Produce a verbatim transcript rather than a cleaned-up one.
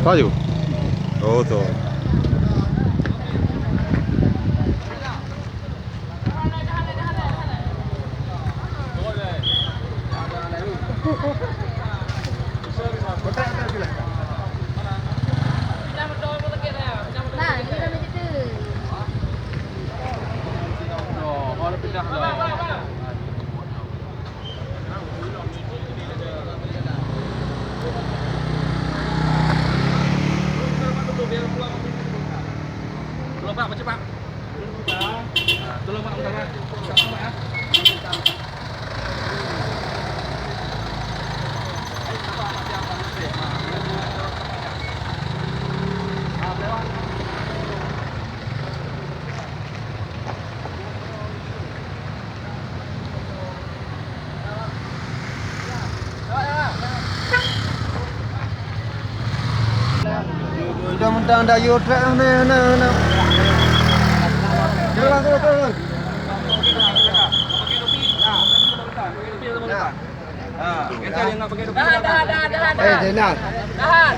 Payu. Oh, tu. Nah, ini namanya tu. Tolong, Pak, macam, Pak. Tolong, Pak, bentar, Pak. Udah mentang dah yuk trek, nah, nah, nah. Turun, turun, turun. Nah. Tahan, tahan, tahan, tahan, tahan. Eh, Zainal. Tahan.